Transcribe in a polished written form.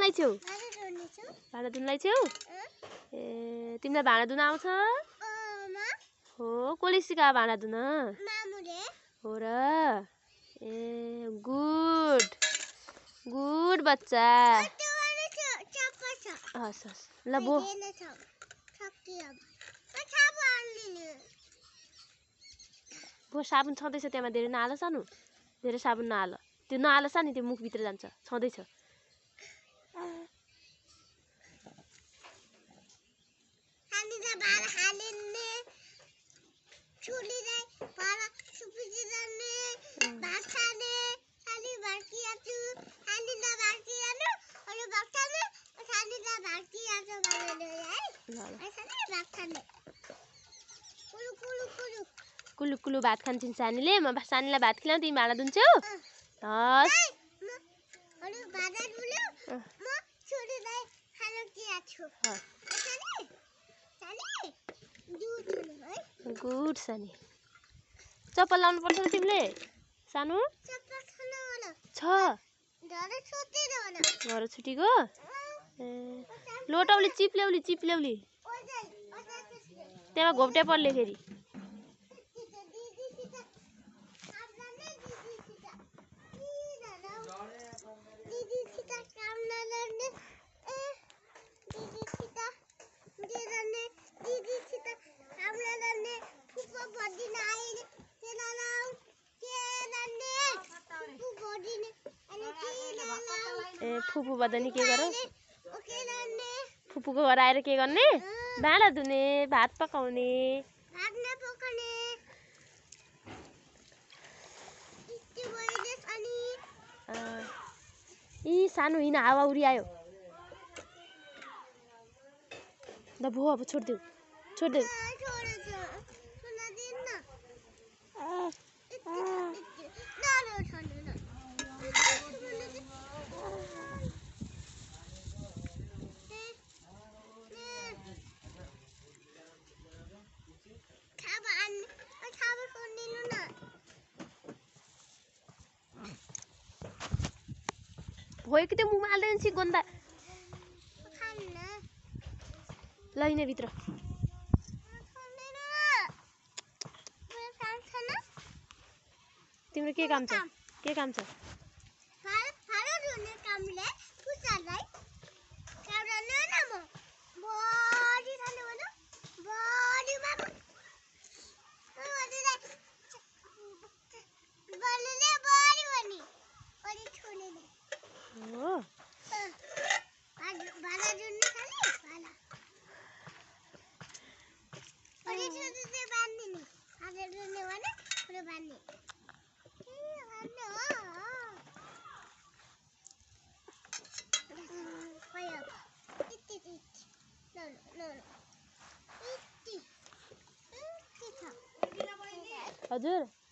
लाइछौ? भाँडा धुन लाइछौ? ए तिमीलाई भाँडा धुन आउँछ? हो कसले सिकायो भाँडा धुन? हो र ए गुड गुड बच्चा हस् हस् ल बो बो साबुन छँदैछ त्यहाँ धेरै नहाल सानो धेरै साबुन नहाल त्यो नहाल सानो त्यो मुखभित्र जान्छ छँदैछ कुलु कुलु भात खान्छन् सानीले म सानीलाई भात खिलाउँ तिमी भाँडा धुन्छौ हस् गुड सानी चप्पल लाउनु पर्छ तिमीले सानो छ घर छुटीको ए लोटाउली चिप्ल्याउली त्यहाँ घोप्ट्या पर्ले फेरि ए फुपू बदनी के गर फुपूको घर आएर के गर्ने भाँडा धुने भात पकाउने यी सानो हिँड हावा उडी आयो ल भो अब छोड्देऊ भयो कि त्यो मुखमा हाल्दैन छि गन्दा लैने भित्र तिम्रो के काम छ हजुर